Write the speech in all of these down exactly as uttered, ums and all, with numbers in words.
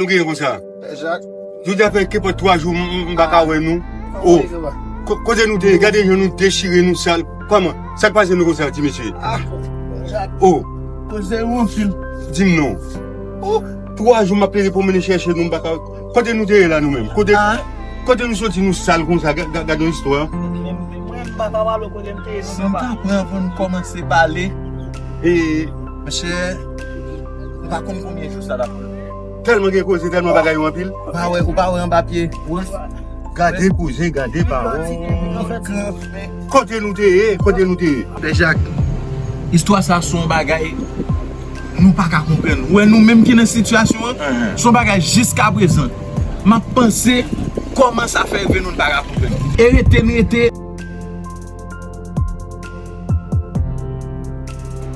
Nou genyen konsa. Pè Jak. Jodi a fè kenpòt twa jou m, m, m pa ka wè nou. Oh. Ko-, kote nou te ye? Gade jan nou dechire, nou sal. Kòman? Sa k pase nou konsa, ti mesye? Ah, Pè Jak. Oh. Koze ou anpil. Di m non. Oh. Twa jou m ap plede pwomene chèche nou, m pa ka. Kote nou te ye la nou menm? Kote, kote nou soti nou sal konsa? Ga-, ga-, gade yon istwa. Mwen, mwen, m pa ka pale kote m te ye non, papa. San ta pran pou n kòmanse pale. E, monchè, m pa konn konbyen jou sa l ap pran. Tèlman gen koze, tèlman bagay yo anpil. Ou pa wè, ou pa wè anba pye. Gade kouzen, gade pawòl. Kote nou te ye? Kote nou te ye? Pè Jak, istwa sa se yon bagay nou pa ka konprann. Ou wè nou menm ki nan sitiyasyon an, se yon bagay jiskaprezan m ap panse kòman sa fè rive nou, n pa ka konprann. E rete n rete.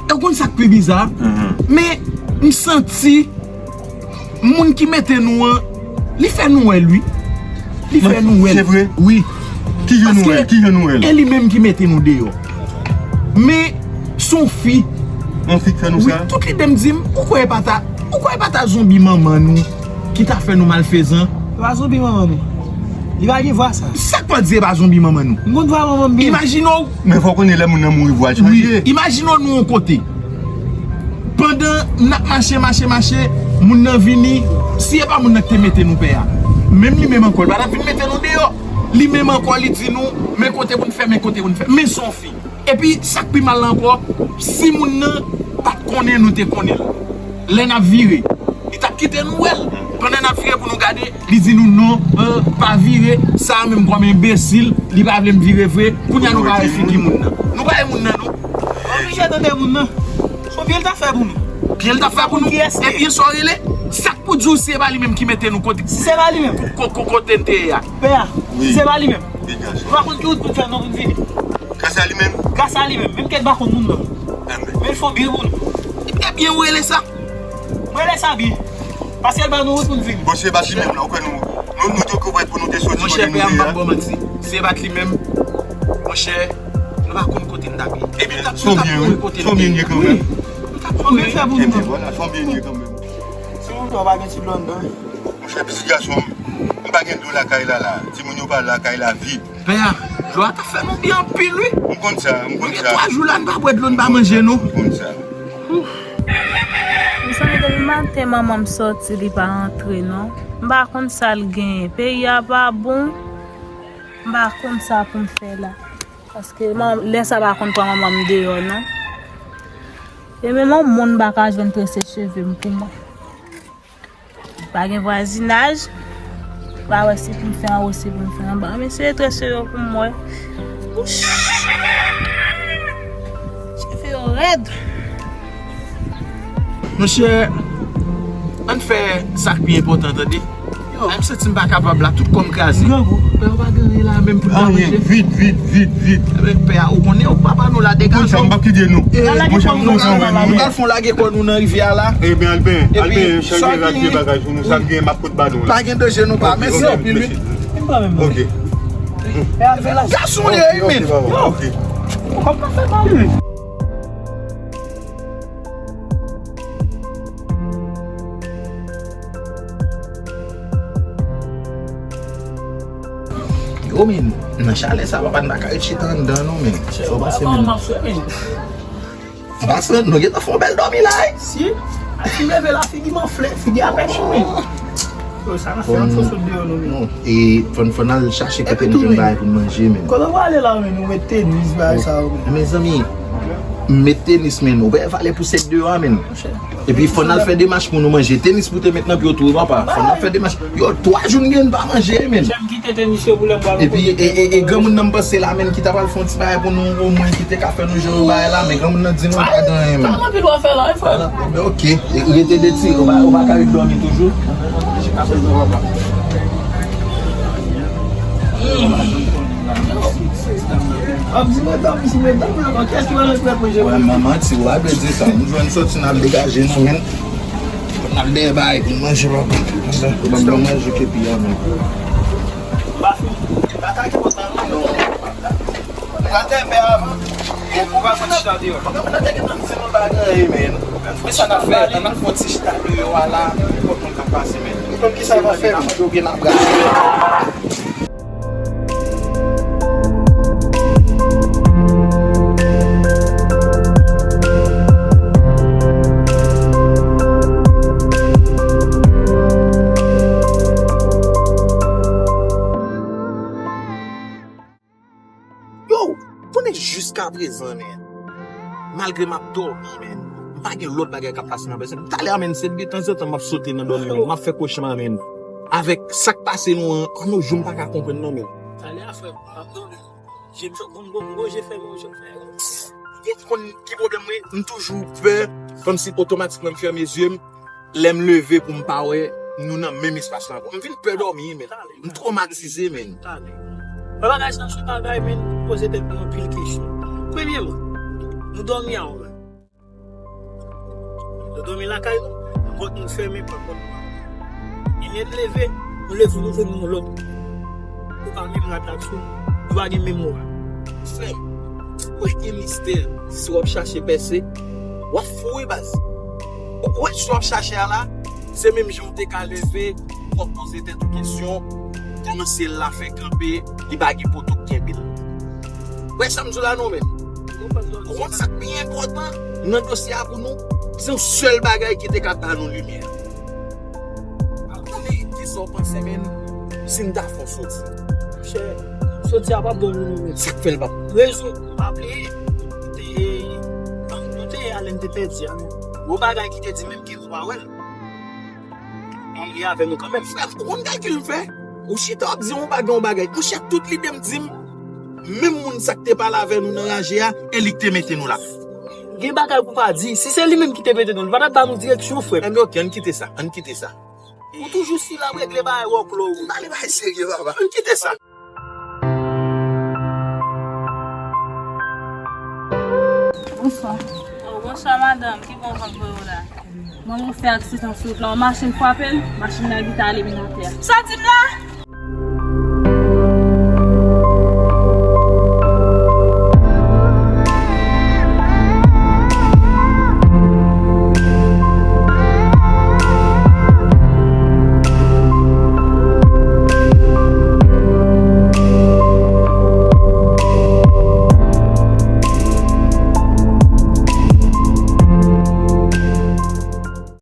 E w konn sa k pi biza? Men m santi moun ki mete nou an, li fè nou wè l, wi. Li fè nou wè l. Se vre? Wi. Ki jan nou wè l? Ki jan nou wè l? E li menm ki mete nou deyò. Men, s on fi. On fi k fè nou sa? Wi, tout lide m di m, ou kwè e pa ta, ou kwè e pa ta zonbi manman nou ki ta fè nou malfezan? E pa zonbi manman nou. Li pa gen vwa sa. Sa k pa di e pa zonbi manman nou? M konn vwa manman m byen. Imajine w. Men fò w konnen lè moun nan mouri vwa l chanje. Wi, imajine w nou yon kote. Pandan n ap mache, mache, mache, moun nan vini, si e pa moun nan ki te mete nou pè a, menm li menm ankò, li pa t ap vin mete nou deyò. Li menm ankò, li di nou, men kote pou n fè, men kote pou n fè. Men s on fi. Epi, sa k pi mal la ankò, si moun nan pa t konnen nou te konnen l, lè n ap vire, li t ap kite nou wè l. Pandan n ap vire pou nou gade, li di nou non, euh, pa vire, sa a menm kòm enbesil, li pa vle m vire vre, kounye a nou pa wè figi moun nan. Nou pa wè moun nan, non. Oblije tande moun nan. S on pye l t ap fè pou nou. Pye l t ap fè pou nou. Epi sa w rele, sa k pou di w si e pa li menm ki mete nou kote, si se pa li menm, ko-, ko-, kote n te ye a? Pè a, si se pa li menm. Nou pa konn ki wout pou n fè non pou n vini. Gras a li menm. Gras a li menm. Menm kèt pa konn moun nan. Men l fè on byen pou nou. Ebyen, ou rele sa? Mwen rele sa byen. Paske l ba nou wout pou n vini. Bon, si e pa li menm la, ou kwè nou, nou, nou te kou prèt pou nou te soti kote nou te ye a? Monchè, pè a, m p ap ba w manti. Si e pa t li menm, monchè, nou pa konn kote n t ap ye. Epi, nou t ap, nou t ap mouri kote n te ye. Son byen ye kanmenm. Wi. Nou t ap mouri. Ebyen, vwala, son byen ye kanmenm. Si w pa gen ti dlo anndan. Monchè, pitit gason m, m pa gen dlo lakay la, la. Timoun yo pa lakay la, vid. Pè a, dlo a t ap fè nou byen anpil, wi. M konn sa, m konn sa. Nou gen twa jou la, n pa bwè dlo, n pa manje, non. M konn sa. M santi depi maten manman m sòti, li pa rantre, non. M pa konn sa l genyen. Peyi a pa bon. M pa konn sa pou m fè la. Paske man-, lè sa pa konn pran manman m deyò, non. E menm yon moun m pa ka jwenn trese cheve m pou mwen. Pa gen vwazinaj. Pa wè si pou m fè anwo, si pou m fè anba. Men se trese yo pou m wè. Wouch! Cheve yo rèd. Monchè, ann fè sa k pi enpòtan, tande. Yo. Ay, m santi m pa kapab la, tout kò m kraze. Grangou. Pè, ou pa gen anyen la, menm pou n pa manje. Anyen, vid, vid, vid, vid. Ebyen, pè a, ou konnen, ou papa nou la, degaje w. Konn sa, m p ap kite nou. Monchè, m konn sa, nou pral fon lage kò nou nan rivyè a la. Ebyen, al benyen, al benyen, chanje rad vye bagaj pou nou, sa k genyen, m ap pot ba nou la. Pa gen danje, nou pa. Mèsi anpil, wi. Ok. Gason li ye, men. Yo. Kòman fè mal, wi? Yo, men, nan chalè sa, papa, n pa ka ret chita anndan, non, men. Sa w panse, men? Anpasman, nou gentan fè yon bèl dòmi la, wi. Si, si m leve la, figi m anfle, figi a pèch, men. Yo, sa n ap fè, ann fò sot deyò, non, men. Non, e fò n, fò n al chache kote nou jwenn bagay pou n manje, men. Kote w ale la, men, ou met tenis, bagay sa yo, men. Mezanmi, m met tenis, men. Ou wè valè pousèt deyò a, men. Epi fò n al fè demach pou nou manje. Tenis pou te met nan pye w tou, wi, papa. Fò n al fè demach. Yo, twa jou n gen n pa manje, men. Epi, e, e, e granmoun nan m panse la, men, ki ta pral fè yon ti bagay pou nou, omwen, ki te ka fè nou jere bagay la, men granmoun nan di nou pa gen anyen, men. Sa anpil w ap fè la, wi, frè. Ebyen, ok. E, rete de ti, ou pa, ou pa ka ret dòmi toujou. Chita sou do papa. Ap di mwen dòmi, si mwen dòmi ankò, kiyès ki pral mete prèt manje pou li? Wè, manman, ti ou a vle di sa. Nou jwenn soti, n al degaje nou, men. N al dèyè bagay pou manje, papa. Ban m manje kepi a, men. Ba fini. Atake pòt la, non? Ou pral dèyè pè a avan? Ou, ou pral fè chita deyò? Mwen te gentan di nou pa gen anyen, men. Men sa n ap fè, ann al fè yon ti chita deyò a la, nenpòt moun k ap pase, men. Kisa l va fè m? Yo gen nan bra. Yo, konnen jiskaprezan, men, malgre m ap dòmi, men, m pa gen lòt bagay k ap pase nan tèt m. Talè a, men, se detanzantan m ap sote nan dòmi, men, m ap fè kochma, men, avèk sa k pase nou an, ann, yon jou m pa ka konprann, non, men. Talè a, frè m, m ap dòmi. Je m gon, gon, gon je fèmen, yon je fèmen. Ou konn ki pwoblèm mwen? M toujou pè, kòmsi otomatikman m fèmen zye m, lè m leve pou m pa wè nou nan menm espas la ankò. M vin pè dòmi, men. M twomatize, men. Talè. Mwen bagay sa se bagay, men, poze tèt mwen anpil kesyon. Premyèman, nou dòmi a, men. Nou dòmi lakay nou, pòt nou fèmen, pa pòt nou. Epi lè n leve, nou leve, nou jwenn yon lòt. Ou pa menm rad la sou, nou pa gen menm rad. Frè m, ou wè gen mistè, si w ap chache pèse, w ap fou wi baz. Ou wè si w ap chache a la, se menm jan w te ka leve, w ap poze tèt ou kesyon, kòman syèl la fè kanpe, li pa gen poto k kenbe l. Ou wè sa m di w la non, men. Ou konn sa k pi enpòtan nan dosye a pou nou? Se yon sèl bagay ki te ka ba nou limyè. Ou konnen kisa w panse, men, si n ta fè w soti? Monchè, soti a p ap bon pou nou, men. Sa k fè l p ap? Rezon, pa bliye, nou te, nou te ale, n te pèdi a, men. Gon bagay ki te di menm ke nou pa wè l. Li avè nou kanmenm. Frè m, ou konn kalkil m fè? Ou chita w ap di yon bagay, yon bagay. Monchè, tout lide m di m, menm moun sa k te pale avè nou nan raje a, e li k te mete nou la. Gen bagay pou pa di. Si se li menm ki te mete nou, li pa t ap ba nou direksyon, frè m. Enben, oke, ann kite sa, ann kite sa. Ou toujou sou la ap regle bagay wòklò ou. Pale bagay serye, papa. Ann kite sa. Bonswa. Oh, bonswa, madanm. Ki bò w ap voye w la? Manman fè aksidan sou wout la. Yon machin frape l, machin nan gentan ale vin atè a. Sa w di m la?